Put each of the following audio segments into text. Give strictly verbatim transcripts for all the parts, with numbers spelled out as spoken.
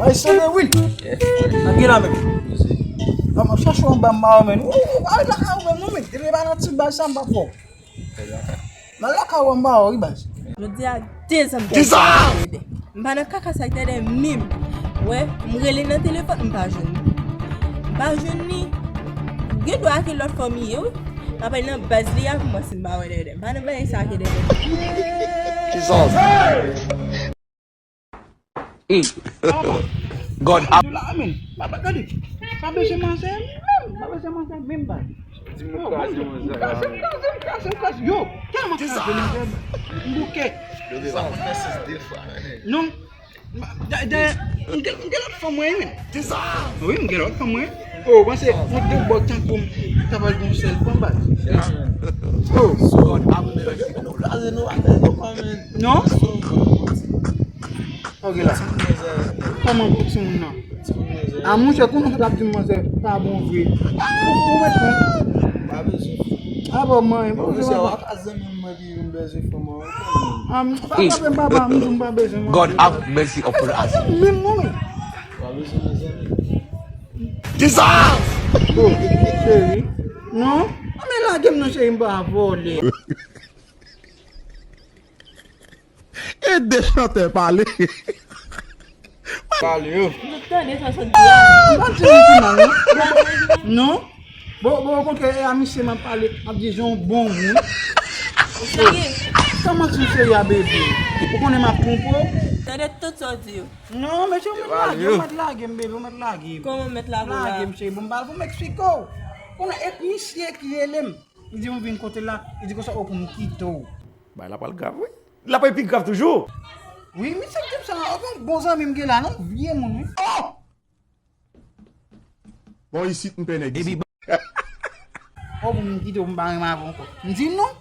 Ay, sove, Will. Nan gen la menm. An, m ap chache w anba m ba w, menn. Ou, ou, ou, al lakay ou menm, non, menn. Depi pa nan ti bal sa, m p ap fè w. M al lakay ou anba w, wi, baz. Jodi a, de zan m pèdi Dèdè. M pa nan kaka sa Dèdè menm. Wè, m rele nan telefòn, m pa jwenn li. M pa jwenn li. Gen dwa ke lòt fanmi ye, wi. M ap al nan baz li a pou m wè si m pa wè Dèdè. M pa nan bagay sa ke Dèdè. Jesus. God, ap- Dou la, men. Pa, pa, gade. Pa bezwen manzè menm. Pa bezwen manzè menm, baz. Di m kraze manzè. Kraze, kraze, kraze, kraze. Yo, tèlman kraze manzè. M bouke. Yo te va fè sèks de fwa, men. Non. Dayè, m gen, m gen lòt fanm mwen, men. Wi, m gen lòt fanm mwen. Oh, ou panse, mwen gen bòt tankou m, ta pral gen yon sèl fanm, baz. Oh. God, ap- Nou kraze, nou pa fè nou kòman. Non? Ok la. Kòman pou timoun nan? A monchè, konnen w t ap di m manzè pa bon vre. Ou, ou mèt pran. Pa bezwen. A bon, mwen, bon, se pa. Zanmi mwen ki vin bezwen fanm an. A, m pa bezwen papa, m di m pa bezwen manzè. God have mercy upon us. Menm mwen. Pa bezwen manzè. Jesus! Oh, cheri. Non? A, men lage m non, cheri, m pa vòlè. E de chantè pale. Pale yo. M tande sa w sot di a. M pa di anyen ki mal, non. Non? Bon, bon, okontrè, e a misye m ap pale, m ap di jan w bon moun. Ou serye? Kòman ti serye a, bebe? Ou konnen m ap twonpe w? Tande tout sa w di yo. Non, mesye, ou mèt lage, ou mèt lage m, bebe, ou mèt lage m. Kòman w mèt lage w la? Lage m, cheri, bon, m pale pou m eksplike w. Konnen e misye ki rele m. Li di m vin kote l la, li di konsa, o, pou m kite w. Bagay la pral grav, wi. L ap pi grav toujou. Wi, misye di m sa, o, bon, bon zanmi m gen la, non, vye moun, wi. Oh! Bon, isit, m pè nèg isit. O, pou m kite w, m pa renmen avè w ankò. M di non.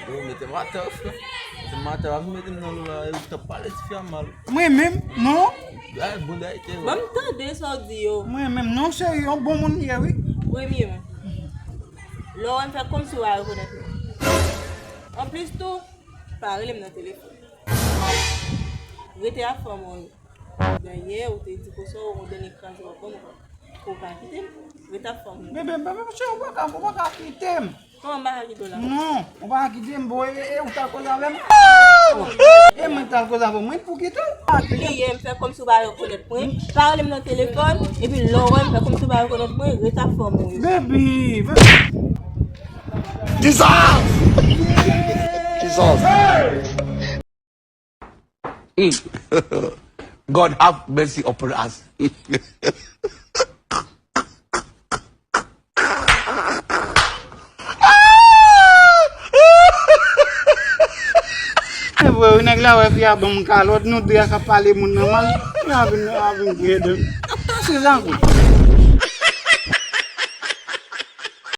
Yo, mete m atè, frè. Mete m atè, pa vin mete m nan lou la, e ou t ap pale ti fi a mal. Mwen menm, non. Ay, bon, dayè, te. Ban m tande sa w di yo. Mwen menm, non, cheri, yon bon moun li ye, wi. Premyeman, lè w wè m fè kòmsi w pa rekonèt mwen. Anplis tou, pa rele m nan telefòn. Rete ak fanm ou yo. Dayè, ou te di konsa, ou dènye kraze w ap ban m ankò. Ou pa kite m. Rete ak fanm ou yo. Bebe, bebe, cheri, ou pa ka, ou pa ka kite m. Kòman m pa ka kite w la? Non, ou pa ka kite m, bon, e, e, ou t al koze avè m. E mwen k t al koze avè w, mwen pou kite w. Bliye m, fè kòmsi w pa rekonèt mwen. Pa rele m nan telefòn, epi lè w wè m, fè kòmsi w pa rekonèt mwen, rete ak fanm ou yo. Baby, baby. Jesus! Jesus! God have mercy upon us. Se vre, wi, nèg la wè fi a ban m kalòt, nou de a k ap pale moun nan mal, fi a vin, a vin gade m. Ap pase zankou.